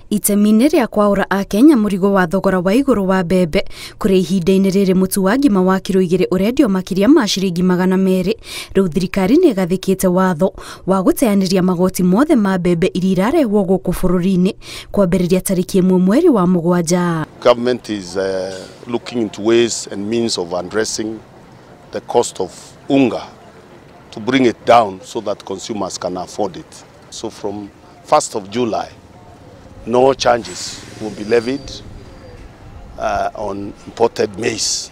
Itemi-inĩ rĩa kwaũra akenya mũrigo wa thogora wa igũrũ wa mbembe kũrĩ ihinda-inĩ rĩrĩ mũtu wa ngima wa kiro 2 ũrendio makĩria ma ciringi 200. Rĩu thirikari nĩ ĩgathĩkĩte watho wa gũteanĩria magoti mothe ma mbembe iria irarehwo gũkũ bũrũri-inĩ kwambĩrĩria tarĩki 1 mweri wa 7. Government is looking into ways and means of addressing the cost of unga to bring it down so that consumers can afford it. So from 1st of July, no charges will be levied on imported maize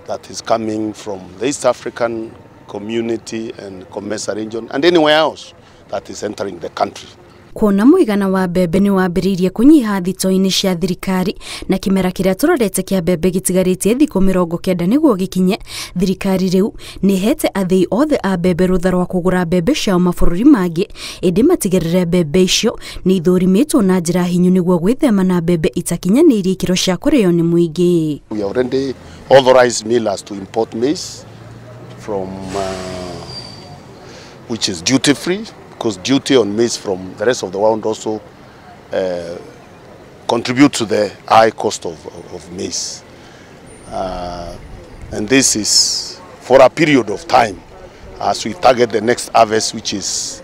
that is coming from the East African Community and COMESA region and anywhere else that is entering the country. Kuona mũigana wa mbembe nĩ wambĩrĩirie kũnyiha thito-inĩ cia thirikari na kĩmera kĩrĩa tũrorete kĩa mbembe gĩtigarĩtie thikũ 90 nĩguo gĩkinye, thirikari rĩu nĩ ĩhete athĩi othe a mbembe rũtha rwa kũgũra mbembe ciao mabũrũri mangĩ, ĩndĩ matigĩrĩre mbembe icio nĩ ithũrimĩtwo na njĩra hinyu nĩguo gwĩthema na mbembe itakinyanĩirie ikĩro cia kũrĩo nĩ mũingĩ. We already authorized millers to import maize from which is duty free, because duty on maize from the rest of the world also contribute to the high cost of maize. And this is for a period of time as we target the next harvest, which is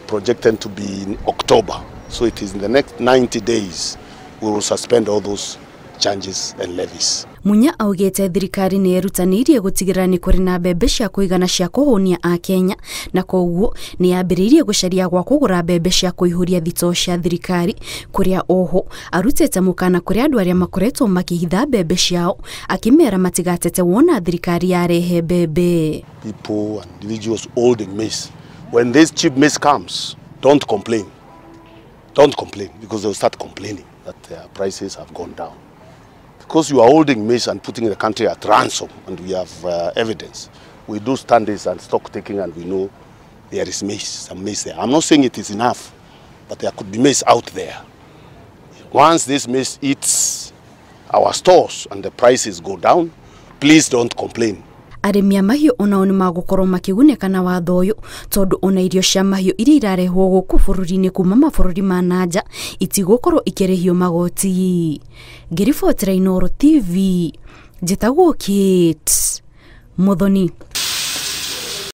projected to be in October. So it is in the next 90 days we will suspend all those charges and levies. Munya augĩte thirikari nĩ yerutanĩirie gũtigĩrĩra nĩ kũrĩ na mbembe cia kũigana cia kũhũnia akenya, na koguo nĩ yambĩrĩirie gũcaria gwa kũgũra mbembe cia kũihũria thitoo cia thirikari, kũrĩa oho arutĩte mũkana kũrĩ andũ arĩa makoretwo makĩhitha mbembe ciao akĩmera matigatete wona thirikari yarehe mbembe. People and individuals holding maize, when this cheap maize comes, don't complain. Don't complain, because they'll start complaining that their prices have gone down. Because you are holding maize and putting the country at ransom, and we have evidence. We do standards and stock taking, and we know there is maize, some maize there. I'm not saying it is enough, but there could be maize out there. Once this maize hits our stores and the prices go down, please don't complain. Arĩmi a mahiũ onao nĩ magũkorwo makĩgunĩka na watho ũyũ tondũ ona irio cia mahiũ iria irarehwo gũkũ bũrũri-inĩ kuma mabũrũri ma na nja itigũkorwo ikĩrĩhio magoti. Ngĩribotera Inooro TV, njĩtagwo Kate Muthoni.